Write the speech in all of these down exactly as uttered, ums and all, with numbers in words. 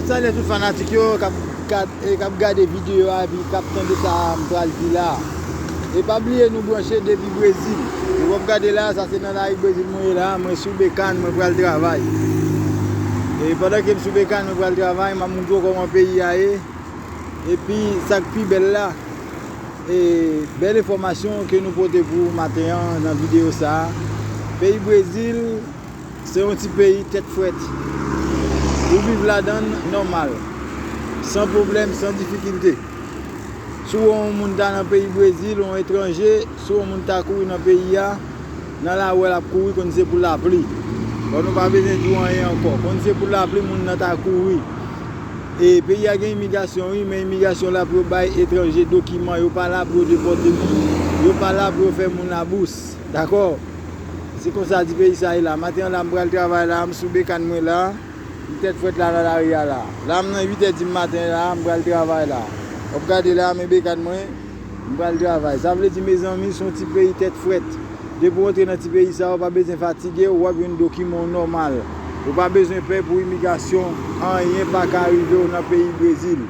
Salye tout fanatik yo k ap gad-, e k ap gade videyo a epi k ap tande sa a m pral di la. E pa bliye nou branche depi Brezil. E w ap gade la, sa se nan lari Brezil mwen ye la, mwen sou bekàn, mwen pral travay. E pandan ke m sou bekàn, mwen pral travay, m ap montre w kòman peyi a ye. Epi sa k pi bèl la, e bèl enfòmasyon ke nou pote pou ou maten an nan videyo sa a. Peyi Brezil, se yon ti peyi tèt frèt. Ou viv ladan l nòmal, san pwoblèm, san difikilte. Si w wè yon moun ta nan peyi Brezil, yon etranje, si w wè yon moun ta kouri nan peyi a, nan lari w ap kouri, konn se pou lapli. Bon, nou pa bezwen di w anyen ankò. Konn se pou lapli, moun nan ta kouri. E peyi a gen imigrasyon, wi, men imigrasyon la pou yo bay etranje dokiman. Yo pa la pou yo depòte moun. Yo pa la pou yo fè moun labous. Dakò? Se konsa ti peyi sa ye la. Maten an la, m pral travay la, m sou bekàn mwen la. M tèt frèt la nan lari a la. La, m nan uit è di maten la, m pral travay la. W ap gade la, men bekàn mwen, m pral travay. Sa vle di, mezanmi, se yon ti peyi tèt frèt. Depi w antre nan ti peyi sa, w pa bezwen fatige, w ap jwenn dokiman w nòmal. Ou pa bezwen pè pou imigrasyon, anyen pa ka rive w nan peyi Brezil.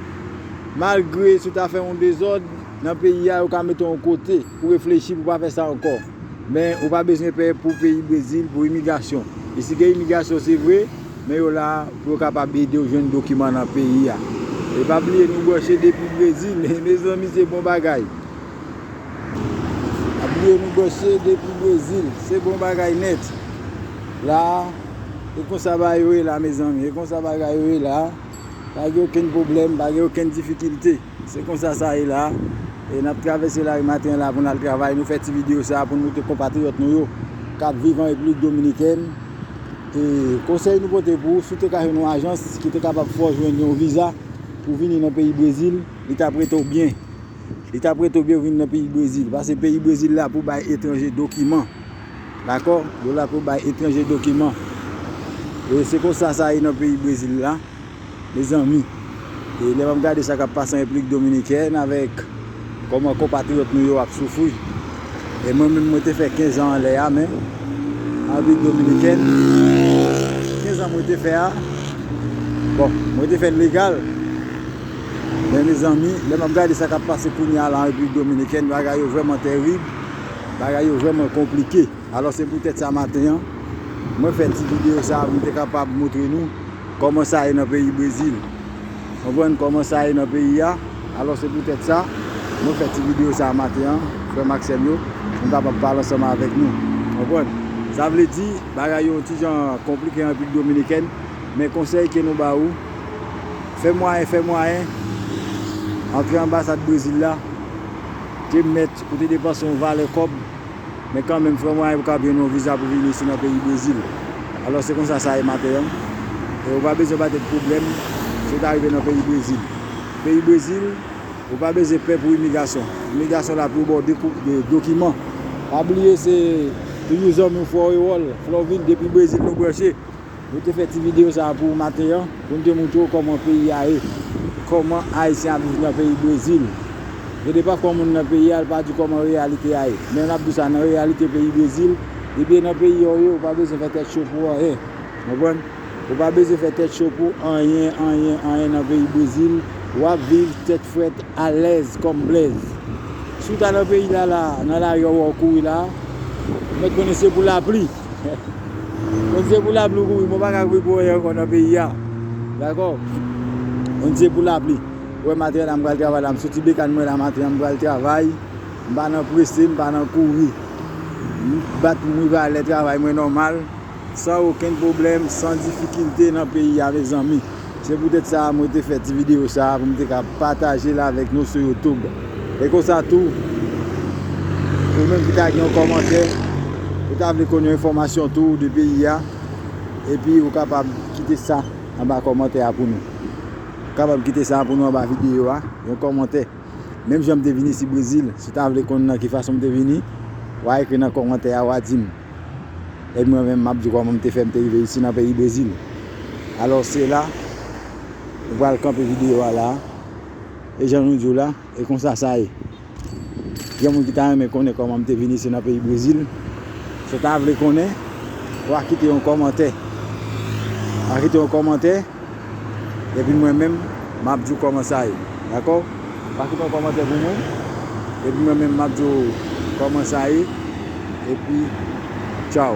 Malgre si w ta fè yon dezòd, nan peyi a, yo ka mete w yon kote pou reflechi pou w pa fè sa ankò. Men ou pa bezwen pè pou peyi Brezil, pou imigrasyon. E si gen imigrasyon, se vre, men yo la pou yo kapab ede w jwenn dokiman nan peyi a. E pa bliye, nou branche depi Brezil. Mezanmi, se bon bagay. Pa bliye, nou branche depi Brezil. Se bon bagay nèt. La, e konsa bagay yo ye la, mezanmi. E konsa bagay yo ye la. Pa gen okenn pwoblèm, pa gen okenn difikilte. Se konsa sa ye la. E n ap travèse lari maten an la pou n al travay. Nou fè ti videyo sa a pou n montre konpatriyòt nou yo k ap viv an Repiblik Dominikèn. E konsèy nou pote pou ou, si w te ka jwenn yon ajans ki te kapab fè w jwenn yon viza pou vini nan peyi Brezil, li t ap rete w byen. Li t ap rete w byen vin nan peyi Brezil. Paske peyi Brezil la pou bay etranje dokiman. Dakò? Yo la pou bay etranje dokiman. E se konsa sa ye nan peyi Brezil la. Mezanmi, e lè m ap gade sa k ap pase an Repiblik Dominikèn avèk kòman konpatriyòt nou yo ap soufri. E mwen menm, mwen te fè kenz an anlè a, men an Repiblik Dominikèn, kenz an mwen te fè a, bon, mwen te fè l legal. Men mezanmi, lè m ap gade sa k ap pase kounye a la an Repiblik Dominikèn, bagay yo vrèman tèrib, bagay yo vrèman konplike. Alò, se poutèt sa maten an, mwen fè ti videyo sa a pou m te kapab montre nou kòman sa ye nan peyi Brezil. Konprann kòman sa ye nan peyi a. Alò, se poutèt sa, mwen fè ti videyo sa a maten an, frè m ak sè m yo, pou m kapab pale ansanm avèk nou. Konprann? Sa vle di, bagay yo yon ti jan konplike an Repiblik Dominikèn, men konsèy ke nou ba ou, fè mwayen, fè mwayen, antre anbasad Brezil la, te mèt ou te depanse yon valè kòb, men kanmenm, fè mwayen pou w kapab jwenn yon viza pou vini isi nan peyi Brezil. Alò, se konsa sa ye maten an. E ou pa bezwen pa tèt pwoblèm si w ta rive nan peyi Brezil. Peyi Brezil, ou pa bezwen pè pou imigrasyon. Imigrasyon la pou yo ba w de kou-, de dokiman. Pa bliye, se toujou zanmi w, frè w Ewòl, Flòvil, depi Brezil nou branche. Nou te fè ti videyo sa a pou ou maten an, pou n te montre w kòman peyi a ye, kòman Ayisyen ap viv nan peyi Brezil. Gen de pafwa moun nan peyi a, l pa di w kòman reyalite a ye. Men n ap di w sa, nan reyalite peyi Brezil, depi e nan peyi a w ye, ou pa bezwen fè tèt cho pou anyen. Konprann? Ou pa bezwen fè tèt cho pou anyen, anyen, anyen nan peyi Brezil. W ap viv tèt frèt, alèz kòm blèz. Si w ta nan peyi la, la, nan lari a, w ap kouri la, ou mèt konnen se pou lapli. Konn se pou lapli w kouri, mwen pa ka kouri pou anyen ankò nan peyi a. Dakò? Konn se pou lapli. Ou wè maten an la, m pral travay la, m soti bekàn mwen la maten an, m pral travay. M pa nan prese, m pa nan kouri. M bat, m rive alè travay mwen nòmal, san okenn pwoblèm, san difikilte nan peyi a, mezanmi. Se poutèt sa a mwen te fè ti videyo sa a pou m te ka pataje l avèk nou sou YouTube. E konsa tou, ou menm ki ta gen yon kòmantè, ou ta vle konn yon enfòmasyon tou de peyi a, epi ou kapab kite sa anba kòmantè a pou nou. Ou kapab kite sa pou nou anba videyo a, yon kòmantè. Menm jan m te vin isi Brezil, si w ta vle konn nan ki fason m te vini, w a ekri nan kòmantè a, w a di m. Epi mwen menm, m ap di w kòman m te fè m te rive isi nan peyi Brezil. Alò, se la, nou pral kanpe videyo a la. E jan nou di w la, e konsa sa ye. Gen moun ki ta renmen konnen kòman m te vin isi nan peyi Brezil. Si w ta vle konnen, w a kite yon kòmantè. W a kite yon kòmantè. Epi mwen menm, m ap di w kòman sa ye. Dakò? Pa kite yon kòmantè pou mwen. Epi mwen menm, m ap di w kòman sa ye. Epi, tchaw.